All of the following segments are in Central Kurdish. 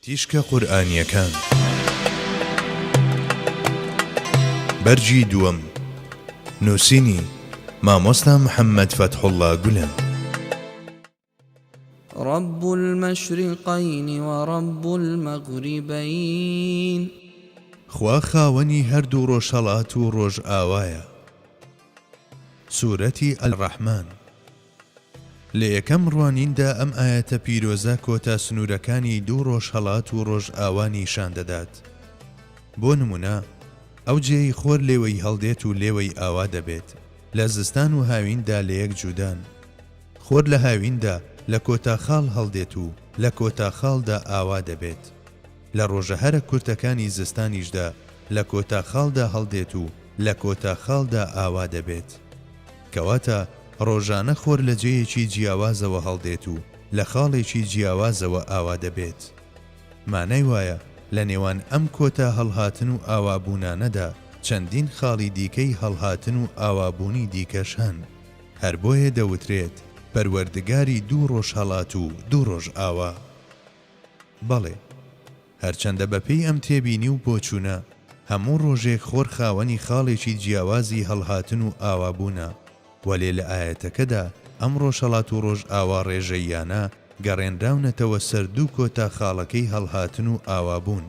تیشکە قورئانیەکان بەرگی دووەم نووسینی مامۆستا محەممەد فەتحوڵڵا گولەن. رب المشرقین و رب المغربین. خوا خاوەنی هەردوو ڕۆژهەڵات و ڕۆژئاوایە. سورەتی الرحمن. لە یەکەم ڕوانیندا ئەم ئایەتە پیرۆزە کۆتا سنوورەکانی دوو ڕۆژهەڵات و ڕۆژئاوا نیشان دەدات. بۆ نموونە ئەو جێیەی خۆر لێوەی هەڵدێت و لێوەی ئاوا دەبێت لە زستان و هاویندا لەیەک جوودان. خۆر لە هاویندا لە کۆتا خاڵ هەڵدێت و لە کۆتا خاڵدا ئاوا دەبێت. لە ڕۆژە هەرە کورتەکانی زستانیشدا لە کۆتا خاڵدا هەڵدێت و لە کۆتا خاڵدا ئاوا دەبێت. کەواتە ڕۆژانە خۆر لە جێیەکی جیاوازەوە هەڵدێت و لە خاڵێکی جیاوازەوە ئاوا دەبێت. مانای وایە لە نێوان ئەم کۆتا هەڵهاتن و ئاوابوونانەدا چەندین خاڵی دیکەی هەڵهاتن و ئاوابوونی دیکەش هەن. هەر بۆیە دەوترێت پەروەردگاری دوو ڕۆژهەڵات و دوو ڕۆژئاوا. بەڵێ، هەرچەندە بەپێی ئەم تێبینی و بۆچوونە، هەموو ڕۆژێک خۆر خاوەنی خاڵێکی جیاوازی هەڵهاتن و ئاوابوونە، وەلێ لە ئایەتەکەدا ئەم ڕۆژهەڵات و ڕۆژئاوا ڕێژەییانە گەڕێنراونەتەوە سەر دوو کۆتا خاڵەکەی هەڵهاتن و ئاوابوون.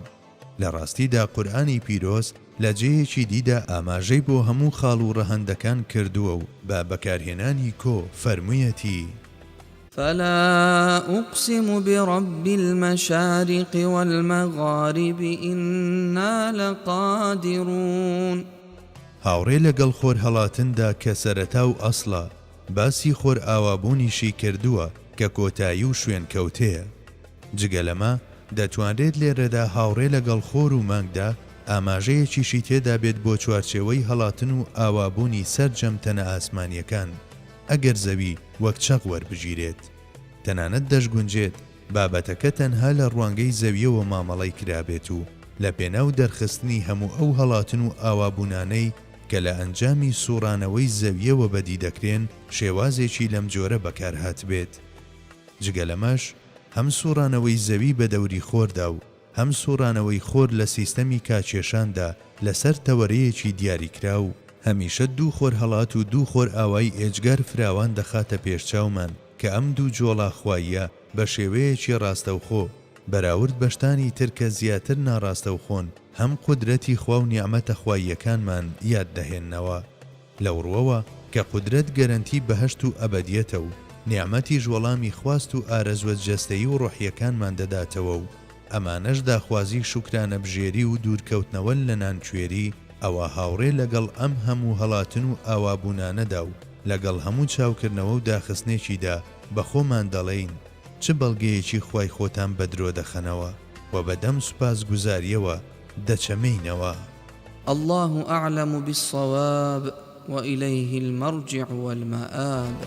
لە ڕاستیدا قورئانی پیرۆز لە جێیەکی دیدا ئاماژەی بۆ هەموو خاڵ و ڕەهەندەکان کردووە و بە بەکارهێنانی کۆ فەرموویەتی. فلا اقسم برب المشارق والمغارب انا لقادرون. هاوڕێ لەگەڵ خۆرهەڵاتندا کە سەرەتا و ئەسڵە، باسی خۆرئاوابوونیشی کردووە کە کۆتایی و شوێنکەوتەیە. جگە لەمە، دەتوانرێت لێرەدا هاوڕێ لەگەڵ خۆر و مانگدا ئاماژەیەکیشی تێدابێت بۆ چوارچێوەی هەڵاتن و ئاوابوونی سەرجەم تەنە ئاسمانییەکان، ئەگەر زەوی وەک چەق وەربگیرێت. تەنانەت دەشگونجێت بابەتەکە تەنها لە ڕوانگەی زەویەوە مامەڵەی کرابێت و لە پێناو دەرخستنی هەموو ئەو هەڵاتن و ئاوابوونانەی کە لە ئەنجامی سوڕانەوەی زەویەوە بەدی دەکرێن شێوازێکی لەم جۆرە بەکارهاتبێت. جگە لەمەش هەم سوڕانەوەی زەوی بە دەوری خۆردا و هەم سوڕانەوەی خۆر لە سیستەمی کاکێشاندا لەسەر تەوەرەیەکی دیاریکراو، هەمیشە دوو خۆرهەڵات و دوو خۆرئاوای ئێجگار فراوان دەخاتە پێشچاومان کە ئەم دوو جۆڵا خواییە بە شێوەیەکی ڕاستەوخۆ، بەراورد بە شتانی تر کە زیاتر ناڕاستەوخۆن، هەم قودرەتی خوا و نیعمەتە خواییەکانمان یاد دەهێننەوە. لەو ڕووەوە کە قودرەت گەرەنتی بەهەشت و ئەبەدیەتە و نیعمەتیش وەڵامی خواست و ئارەزوە جەستەیی و ڕۆحیەکانمان دەداتەوە و ئەمانەش داخوازی شوکرانەبژێری و دوورکەوتنەوەن لە نانکوێری، ئەوا هاوڕێ لەگەڵ ئەم هەموو هەڵاتن و ئاوابوونانەدا و لەگەڵ هەموو چاوکردنەوە و داخستنێکیدا بە خۆمان دەڵێین چ بەڵگەیەکی خوای خۆتان بە درۆ دەخەنەوە و بە دەم سوپاسگوزاریەوە دەچەمێینەوە. اللە اعلم بالصواب وإلیه المرجع والمآب.